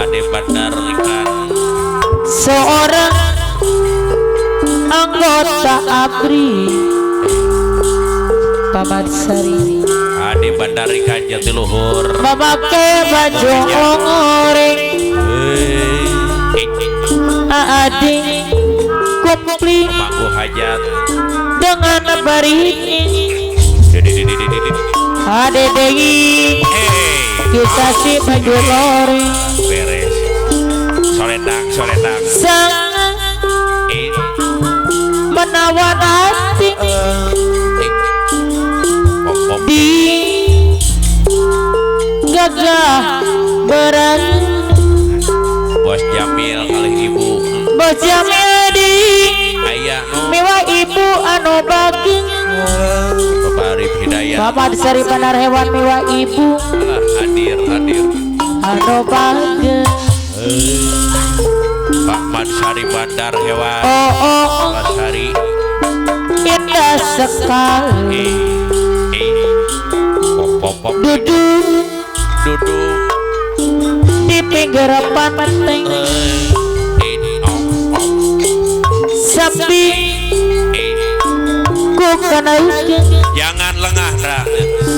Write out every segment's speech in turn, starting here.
Ade Bandar Ikan. Seorang anggota ABRI Pamatsari. Ade Bandar Ikan Jatiluhur. Memakai baju ongoreng. Ade komplit Manggu hajat dengan barini. Ade deui kita si baju loreng. Beres. Soledang, soledang. Sangat menawan hati di gagah berani. Bos Jamil kalih ibu. Bos Jamil di ayah miwah ibu anu bageng. Bapak Arif Hidayat. Bapak Sari Bandar Hewan miwah ibu. Alah, hadir hadir. Anu bageng. Pak Madsari Bandar Hewan. Oh oh, oh. Madsari. Indah sekali. Pop pop pop. Duduk duduk di pinggir pantai. Sapi ku kenaikan. Jangan lengah dah.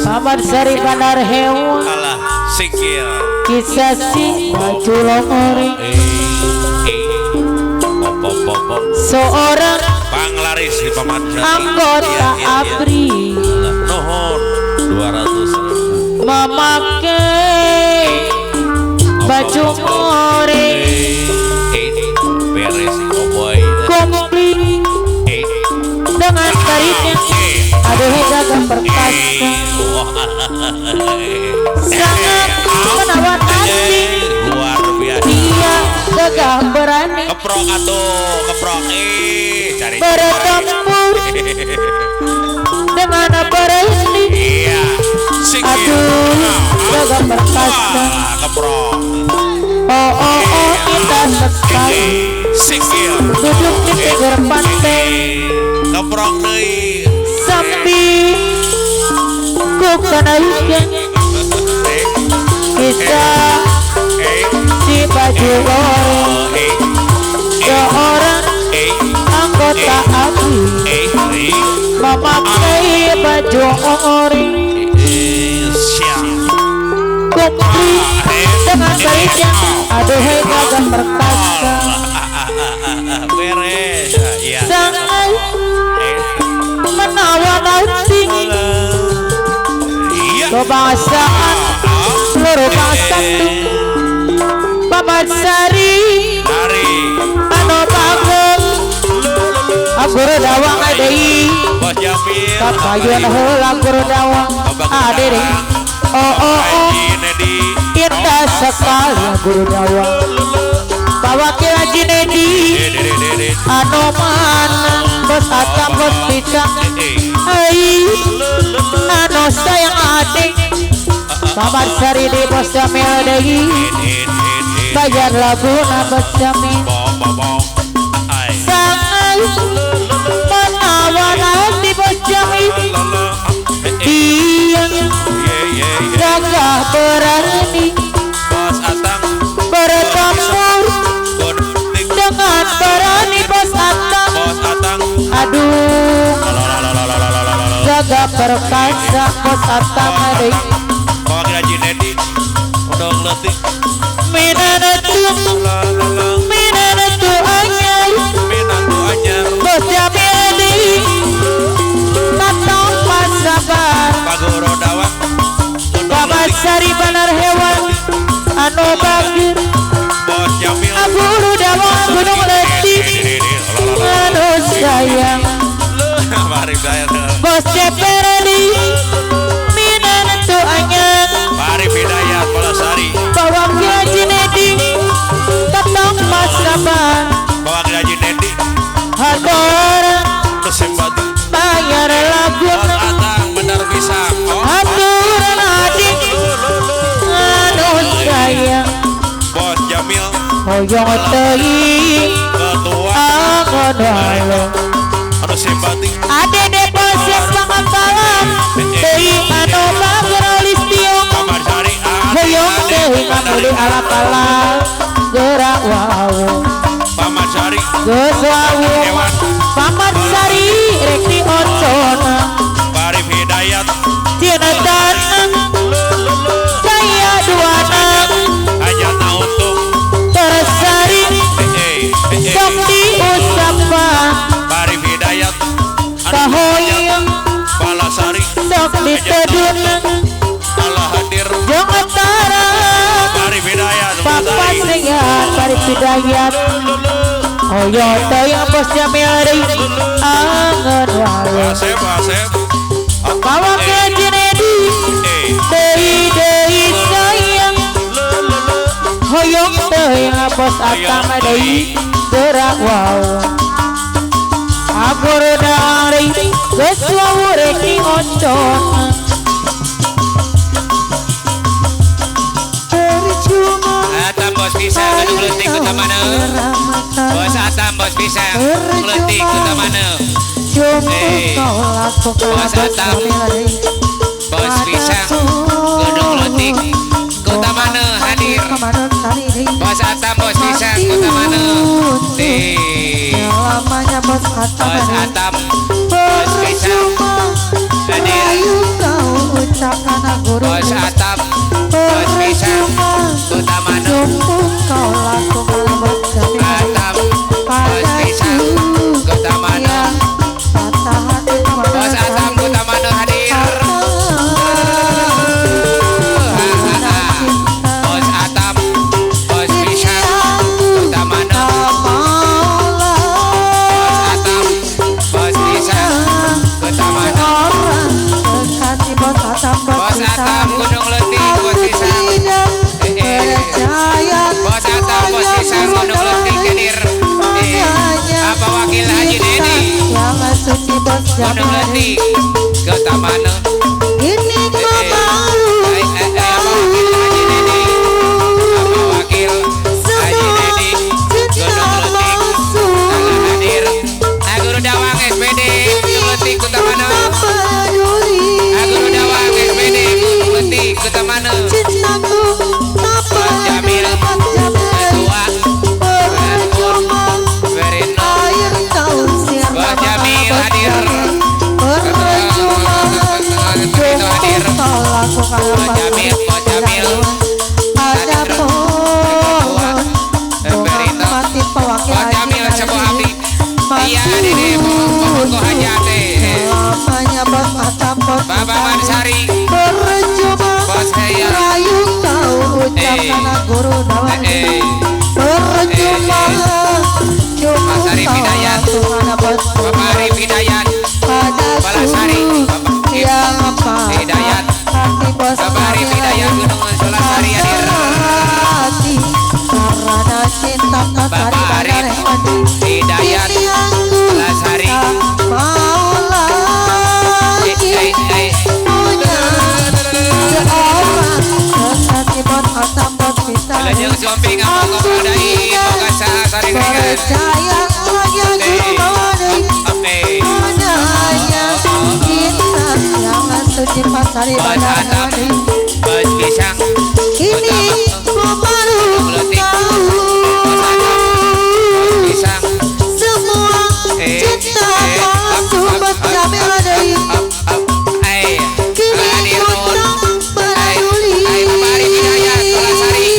Paman Sari Bandar Hewan. Alah sikil. Kisah si baju longori. Pop pop pop pop. Seorang panglaris di Paman Sari. Anggota ABRI. Nuhun 200.000. Memakai baju ngoreng. Beres koboy. Komplit dengan baritnya. Aduh gagah perkasa. Sangat menawan hati. Luar biasa. Dia gagah berani. Keprok atuh, keprok. Cari bertempur dengan berani. Iya. Aduh gagah perkasa. Keprok. Oh oh oh indah sekali. Sikil. Duduk di pinggir pantai. Keprok deui. Sambil ku kenaikan kita si baju loreng. Seorang anggota ABRI memakai baju oreng. Komplit dengan barisnya. Aduh gagah perkasa. Beres. Sangat menawan hati. Kebangsaan seluruh bangsa Pamatsari anu bageng. Guru dawang deui. Kapayun heula guru dawang ade. Oh oh oh indah sekali guru dawang. Bawa ke Haji Nedi anu mana bos atam bos picak. Ai anu sayang ade. Pamatsari di bos Jamil deui. Bayar laguna bos Jamil. Sangat menawan hati bos Jamil. Dia gagah berani. Bos Atang bertempur dengan berani bos Atang. Bos Atang. Aduh gagah perkasa bos Atang deui. Bawa Haji Nedi udang leutik. Minantu minantu anyar. Minantu anyar. Bos Jamil deui tatang pasabar. Pagoro dawang. Pamatsari Bandar Hewan anu bagir. Bos Jamil. Guru dawang gunung leutik anu sayang. Bos Ceperdi minantu anyar. Arif Hidayat Palasari. Bawa Haji Nedi tatang pasabar. Bawa Haji Nedi. Hador bayar lagu. Bos Atang benar bisa. Aturan adik anu sayang. Bos Jamil. Hoyong teuing ketua angon halo. Anu simpati. Ade de bos Pangkalan teuing anu bageur Listio. Hoyong teuing teuing meuli ala-ala gerak wau Paman Sari geus wau Hewan Paman Sari rek diocona Arif Hidayat Cina tanah Jaya duana Hajatna untung Tersari Sok diusapan Arif Hidayat Kahoyong Balasari Sok ditedun Allah hadir Jeung tara Arif Hidayat Papasengan Arif Hidayat Hoyong teuing bos Jamil deui angeun wae Asep Asep Bawa ke Junedi deui deui sayang Hoyong teuing bos Atam deui gerak wau Agur dari geus wau rek dioncon Percuma Atam bos pisang Gunung Leutik Kota mana? Bos Atam bos pisang Gunung Leutik Kota mana? Bos Atam bos pisang Gunung Leutik Kota mana hadir? Bos Atam bos pisang Kota mana? Bos Atam Bos Atam bos pisang hadir. Bos Atam bos pisang Kota mana? Atam bos pisang Kota mana? Bos Atam Kota mana hadir? Bos Atam bos pisang Kota mana? Bos Atam bos pisang Kota mana? Bos Atam Gunung Leutik bos pisang. Bos Atam bos pisang Gunung Leutik hadir. Apa wakil Haji Dedi Gunung Leutik Kota mana? Ini ku baru Apa wakil Haji Dedi? Apa wakil Haji Dedi Gunung Leutik salah hadir. Aguru Dawang SPD Gunung Leutik Kota mana? Aguru Dawang SPD Gunung Leutik Kota mana? Cintaku tak Bos Jamil Ketua Verino air tausir Bos Jamil hadir. Percuma Itu hadir. Bos Bos Jamil, Bos Jamil ada pohon Verino mati pewakil Bos Jamil sebuah api. Iya dede pokok hajate. Lamanya bos Atam bos Bapak Mansari Percuma Bos Heya rayu kau ucapkan guru dawang Percuma cukup Mas Arif kau Hidayat. lakukan bos Bapak Arif Hidayat padaku Balasari Bapak Arif yang apa Hidayat hati bos Bapak Arif Hidayat Gunung Selasari hadir. Hati karena cinta Bapak Arif Hidayat Ini aku Selasari tak mau lagi punya seorang kekasih bos Atam bos pisang Lajeng sumping apa Aku dai tidak pokasa saring ringan. percaya lagi guru bawadai Oke. Hanya cinta yang suci pasari Bos Atam badai bos pisang Kini ku baru tahu Bos Atam bos pisang semua cinta palsu bos Jamil adai Kini ku tak peduli Bapak Arif Hidayat Selasari.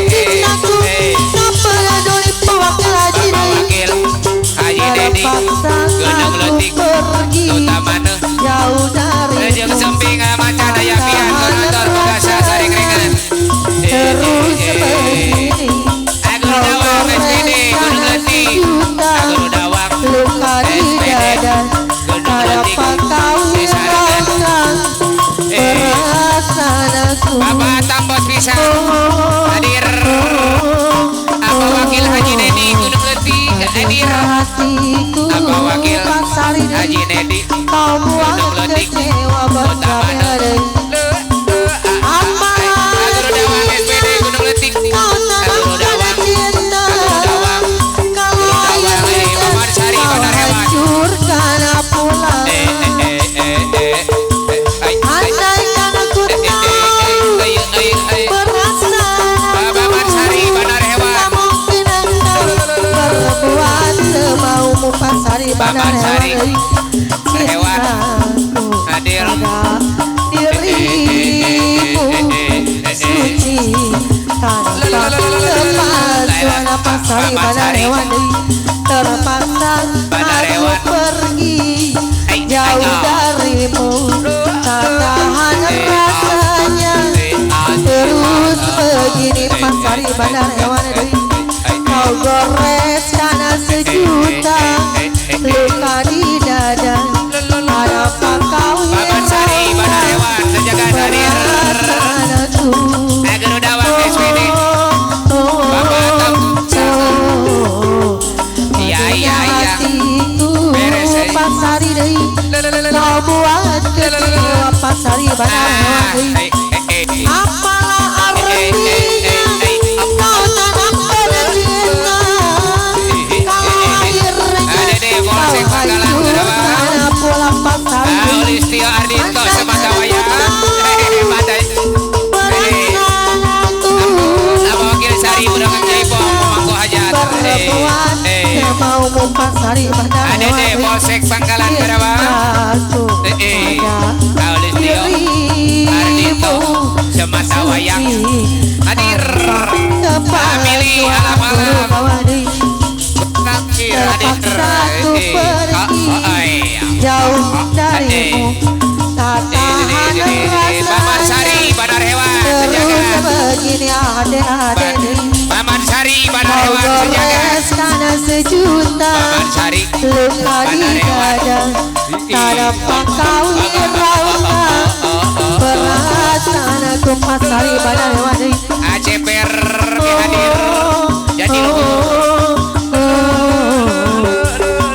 Cintaku tak peduli pewakil Haji Bapak Dedi Wakil Haji Dedi Terpaksa Gunung aku Leutik pergi Kota mana? jauh dari Lejeng semping macan daya pian donatur pegasa saring ringan. Terus begini Aguru Dawang SPD Gunung Leutik. Aguru Dawang luka di SPD dada Gunung tak Leutik dapat kau hiraukan perasaanku Bapak Atam bos pisang hadir. Apa wakil Haji Dedi Gunung Leutik hadir. Hatiku Apa wakil Pasari Haji Dedi kau buat Gunung Leutik kecewa bos Kota mana? Jamil Aguru Dawang SPD Gunung Leutik. Pasari Baman Sari Hewan hadir dirimu suci tanpa kepalsuan Pasari Hewan terpaksa aku pergi jauh darimu tak tahan rasanya terus begini Pasari Bandar Hewan kau goreskan sejuta luka di dada kenapa kau Sari Bandar Hewan sejagat hadir perasaanku Agero Dawang SPD Bapak iya iya iya beres Pasari deui kau buat kecewa Pasari Bandar Hewan apalah artinya kau tanamkan cinta kalau akhirnya kau hancurkan pola Pasari Listio Ardito semata wayang perasaanku Wakil Sari Udangan Jaipong Pemangku Hajat berbuat semaumu Pasari Bandar Hewan Adede Polsek Pangkalan Karawang Listio Ardito semata wayang hadir Family alam-alam terpaksa ku pergi jauh darimu tak tahan Paman Sari rasanya Bandar Hewan terus sejagat begini ade-ade Paman Sari Bandar kau Hewan sejagat goreskan sejuta Paman Sari luka di dada tanpa kau hiraukan perasaan aku Pasari Bandar Hewan ACPR hadir jadi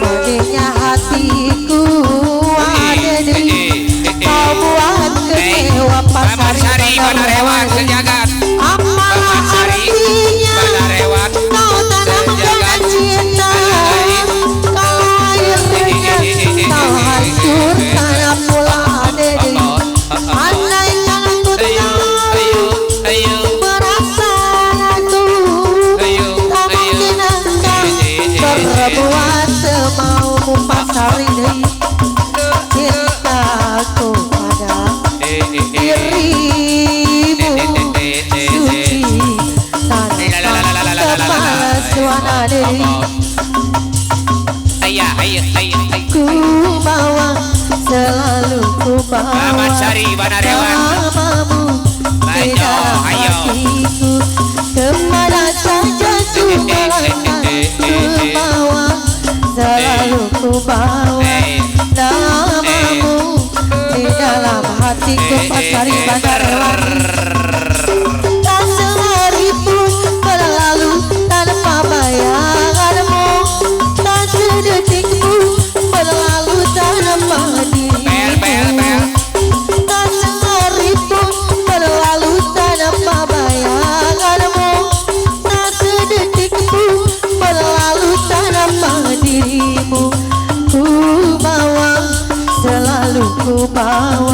pedihnya hatiku ade kau buat kecewa Paman Sari Pasari Bandar Bandar Hewan Hewan sejagat apalah Paman Sari artinya Bandar Hewan kau tanamkan cinta kalau akhirnya kau hancurkan pula ade andaikan aku tahu perasaanku tak mungkin engkau berbuat semaumu Pasari cintaku pada dirimu suci tanpa kepalsuan diri ku bawa selalu ku bawa Paman Sari Bandar Hewan namamu di dalam hatiku kemana saja ku melangkah ku bawa selalu ku bawa namamu di dalam hatiku Pasari Bandar Hewan tak sehari pun berlalu tanpa bayanganmu tak sedetik pun berlalu tanpa dirimu tak sehari pun berlalu tanpa bayanganmu tak sedetik pun berlalu tanpa dirimu ku bawa selalu ku bawa